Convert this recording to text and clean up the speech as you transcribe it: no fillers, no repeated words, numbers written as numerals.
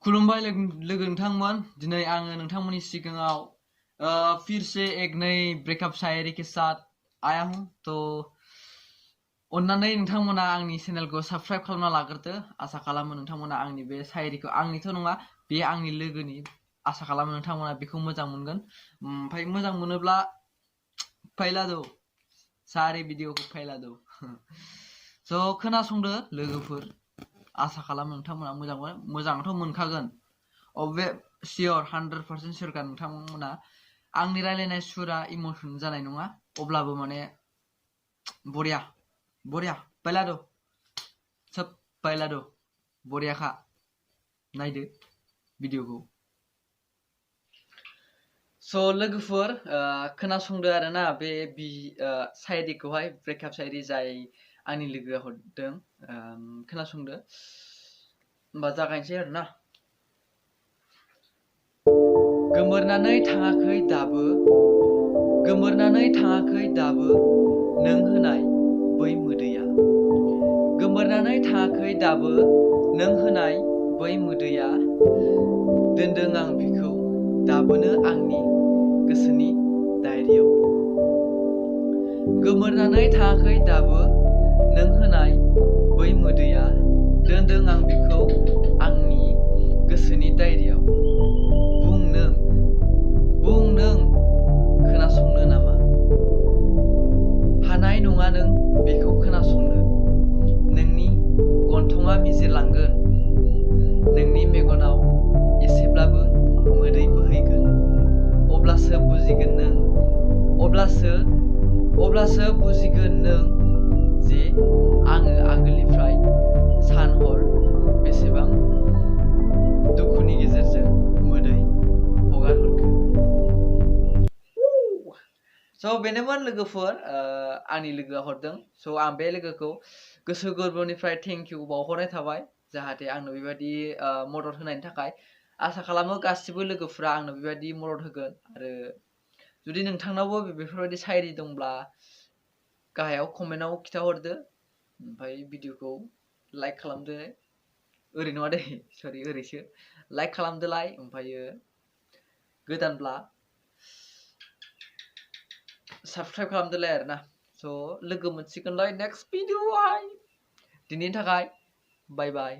खुलुमबाय लोगो नोंथांमोन दिनै आङो नोंथांमोननि सिगाङाव फिर से एक नई ब्रेकअप शायरी के साथ आया हूं तो अन्नानै नोंथांमोना आंनि चेनेलखौ साबस्क्राइब खालामना लाग्रोदो आसा खालामो नोंथांमोना आंनि बे शायरीखौ आंनिथ' नङा बे आंनि लोगोनि आसा खालामो नोंथांमोना बेखौ मोजां मोनगोन ओमफ्राय मोजां मोनोब्ला फैला दो सारे भिडिअखौ फैला दो स' खोनासंदो लोगोफोर आसा खालामो नोंथांमोना मोजांथ' मोनखागोन अबे सियर 100% सियरखा नोंथांमोना आंनि रायलायनाय सुरा इमोसन जानाय नङा अब्लाबो माने बरिया फैला दो सब फैला दो बरियाखा नायदो भिडिअखौ स' लोगोफोर खोनासंदो आरोना बे शायरीखौहाय ब्रेकआप शायरी जाय आंनि लोगोआ हरदों खोनासंदो होमबा जागायनोसै आरोना गोमोरनानै थाङाखै दाबो नों होनाय बै मोदैया गोमोरनानै थाङाखै दाबो नों होनाय बै मोदैया दोनदों आं बिखौ दाबोनो आंनि गोसोनि डायरियाव गोमोरनानै थाङाखै दाबो नों होनाय बै मोदैया दोनदों आं बिखौ आंनि गोसोनि डायरियाव बुं नों खोनासंनो नामा हानाय नङा नों बेखौ खोनासंनो नोंनि गन्थङा मिजिरलांगोन नोंनि मेगनाव एसेब्लाबो मोदै बोहैगोन अब्लासो बुजिगोन नों अब्लासो बुजिगोन नों जे आङो आगोलनिफ्राय सान हर बेसेबां दुखुनि गेजेरजों मोदै हगार हरखो स' बेनोमोन लोगोफोर आंनि लोगोआ हरदों स' आं बे लोगोखौ गोसो गोरबोनिफ्राय थेंक इउ बावहरनाय थाबाय जाहाथे आंनो बेबायदि मदद होनायनि थाखाय आसा खालामो गासिबो लोगोफोरा आंनो बेबायदि मदद होगोन आरो जुदि नोंथांनावबो बेफोरबायदि शायरी दंब्ला गाहायाव कमेन्टआव खिथाहरदो ओमफ्राय भिडिअखौ लाइक खालामदो ओरै नङा दे सरि ओरैसो लाइक खालामदोलाय ओमफ्रायो गोदानब्ला साबस्क्राइब खालामदोलाय आरोना स' लोगो मोनसिगोनलाय नेक्स्ट भिडिअआवहाय दिनैनि थाखाय बाय बाय